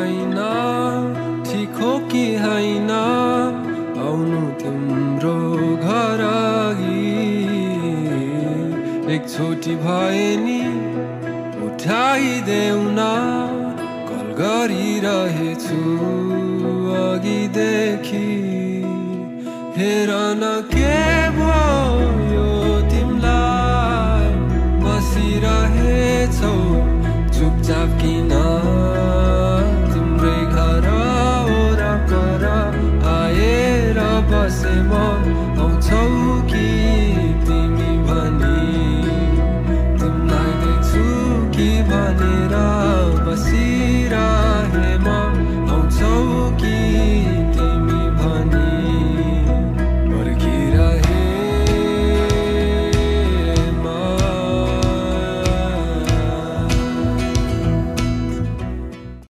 होइन ठिक हो कि होइन आउनु तिम्रो घर अघि एकचोटि भए नि उठाइदेऊ न कल गरिरहेछु अघिदेखि हेर न के भयो तिमीलाई बसिरहेछौ चुपचाप किन